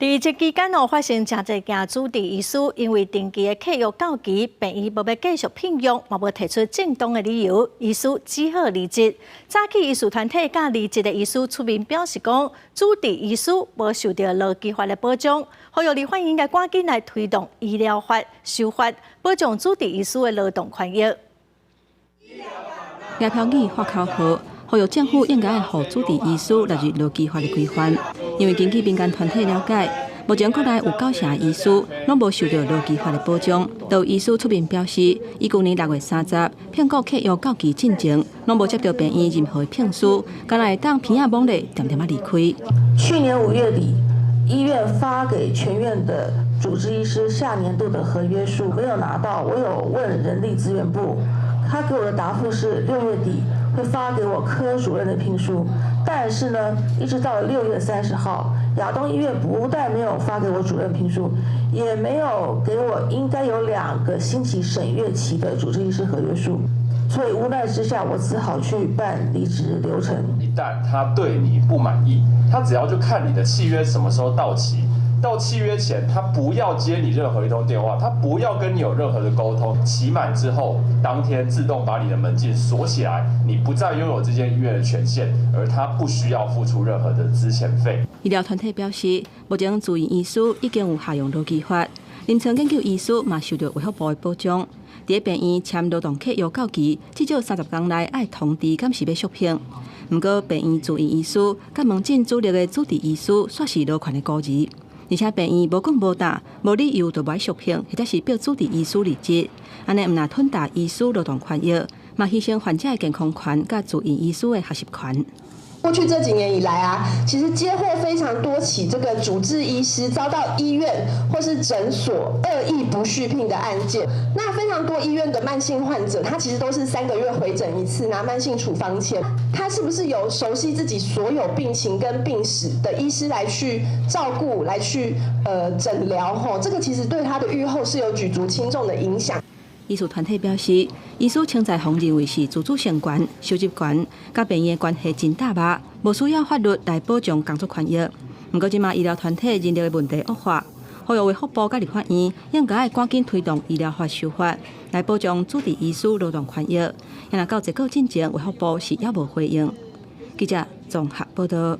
佇這期間哦，發生誠濟件主治醫師因為定期的契約到期，病院無欲繼續聘用，嘛無提出正當的理由，醫師只好離職。早起醫師團體佮離職的醫師出面表示講，主治醫師無受著勞基法的保障，呼籲立法院應該趕緊來推動醫療法修法，保障主治醫師的勞動權益。業飄語發口號，呼籲政府應該予主治醫師納入勞基法的規範，因為根據民間團體了解，目前國內有九成醫師攏無受著勞基法的保障。就有醫師出面表示，伊舊年6月30聘僱契約到期進前，攏無接著病院任何的聘書，敢若會當鼻仔摸咧，恬恬仔離開。去年5月底，醫院發給全院的主治醫師下年度的合約書沒有拿到，我有問人力資源部，他給我的答覆是6月底會發給我科主任的聘書，但是呢，一直到了6月30號，亞東醫院不但沒有發給我主任聘書，也沒有給我應該有2個星期審閱期的主治醫師合約書，所以無奈之下，我只好去辦離職流程。一旦他對你不滿意，他只要就看你的契約什麼時候到期，到契約前，他不要接你任何一通電話，他不要跟你有任何的溝通。期滿之後，當天自動把你的門禁鎖起來，你不再擁有這間醫院的權限，而他不需要付出任何的資遣費。醫療團體表示，目前住院醫師已經有適用勞基法，臨床研究醫師嘛受著衛福部的保障。佇病院簽勞動契約到期，至少30工內愛通知，敢是欲續聘。毋過病院住院醫師佮門診主力的主治醫師，煞是勞權的孤兒。而且病院無講無答，無理由就無愛續聘，或者是逼主治醫師離職，按呢毋但吞噬醫師勞動權益，嘛犧牲患者的健康權佮住院醫師的學習權。過去這幾年以來啊，其實接獲非常多起這個主治醫師遭到醫院或是診所惡意不續聘的案件。那非常多醫院的慢性患者，他其實都是3個月回診一次，拿慢性處方簽。他是不是由熟悉自己所有病情跟病史的醫師來去照顧、來去診療？吼，這個其實對他的預後是有舉足輕重的影響。醫師團體表示，醫師稱在予認為是自主性懸、收入懸，佮病院的關係真搭肉，無需要法律來保障工作權益。毋過，這馬醫療團體人力的問題惡化，呼籲衛福部佮立法院應該愛趕緊推動醫療法修法，來保障主治醫師勞動權益。若到這個進前，衛福部是猶無回應。記者綜合報道。